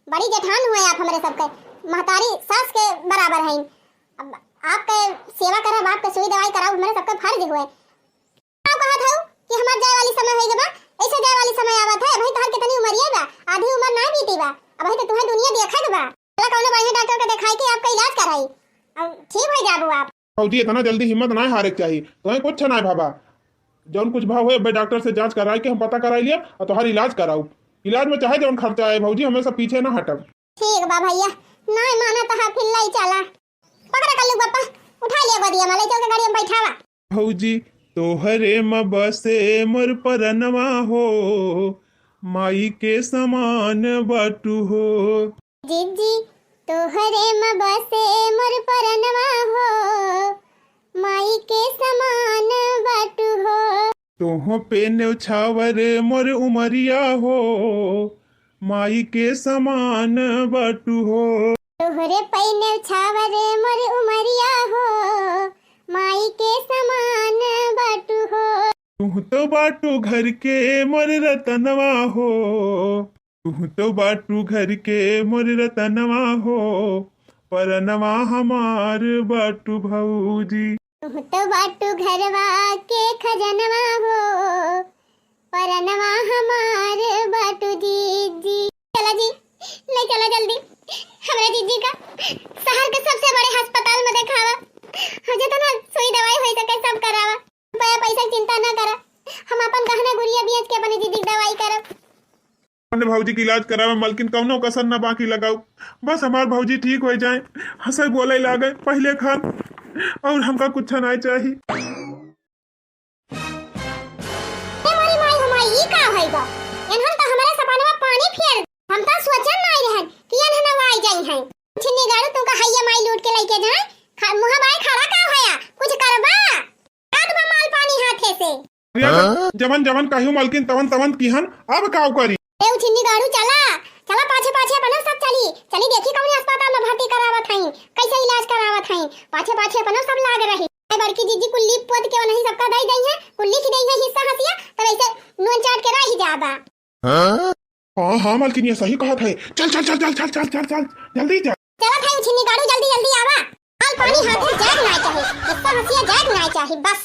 बड़ी जेठान हुए आप हमरे सबके, महतारी सास के बराबर हैं। अब आपके सेवा करब, आपके सुई दवाई कराब, हमरे सबके फर्ज हुए। का कहत हऊ कि हमार जाए वाली समय होई गए बा? ऐसे जाए वाली समय आवत है, अबही तोहर कितनी उमरिया बा, आधी उम्र ना बीती बा, अबही तो तुहे दुनिया देखत बा। चला कौनो बढ़िया डॉक्टर के देखाई के आपका इलाज कराई, अब ठीक हो जाबू आप। भौजी, इतना जल्दी हिम्मत ना हारे के चाही, तुहे कुछ ना भावा। जौन कुछ भाव होए, अबे डॉक्टर से जांच कराई के हम पता कराई लिया और तोहार इलाज कराऊ। इलाज में चाहे जौन खर्चा आए भौजी, हमेशा पीछे ना हटब। ठीक बा भैया, ना माना तो फिर लाई चला। पकड़ा कल्लू बप्पा, उठा लिया गोदिया में, ले चल के गाड़ी में बैठावा। भौजी, तोहरे म बसे मोर परनवा हो, माई के समान बाटू हो। जीजी, तोहरे म बसे मोर परनवा हो, माई के समान बाटू हो। तोह पे नेवछावर मोर उमरिया हो, माई के समान बाटू हो। तोहरे पे नेवछावर मोर उमरिया हो, माई के समान बाटू हो। तुह तो बाटू घर के मोर रतनवा हो, तुह तो बाटू घर के मोर रतनवा हो, परनवा हमार बाटू भौजी। तुह तो बाटू घरवा के खजनवा हो, परनवा हमार बाटू जीजी। चला जी, ले चला जल्दी हमरा जीजी का शहर के सबसे बड़े अस्पताल में देखावा। हो जेतना सुई दवाई होई सके सब करावा। रुपया पैसा के चिंता ना करा, हम अपन गहना गुरिया बेच के अपने जीजी की दवाई करब। अपने भौजी के इलाज करावे मलकिन कौनो कसर ना बाकी लगाऊ, बस हमार भौजी ठीक हो जाए, हंसे बोले लागे पहले खान, और हमका कुछ ना चाही। ए मोरी माई हो माई, ई का होई बा? एनहन त हमरे सपनवा पानी फेर दे। हम त सोचन नाई रहन कि एनहन आ जाई हैं। छिन्नी गाड़ू, तू का हैया माई लूट के लेके जाए, खा-, मुँह बाय खड़ा का होया? कुछ करबा? का देबा माल पानी हाथे से? अरे, हाँ? जवन जवन कहू मलकिन तवन तवन किहन, अब काव करी? ए उछिन्नी गाड़ू, चला, चला पाछे पाछे अपनो सब चली, चली देखी कौने अस्पताल में भर्ती करावत हई, कैसे इलाज करावत हई, पाछे पाछे अपनो सब लाग रही। ए बड़की जीजी कुल लीप पोत के वनही सबका दई दई है, कुल लिख दई है हिस्सा हसिया, तब ऐसे नून चाट के रह जाबा। हाँ? हाँ, हाँ, मलकिनिया सही कहत है। चल, चल, चल, जल्दी जा। चला था उछिन्नी गाड़ू, जल्दी, जल्दी आवा। माल पानी हाथे जाए ना चाहे, हिस्सा हसिया जाए ना चाहे, बस।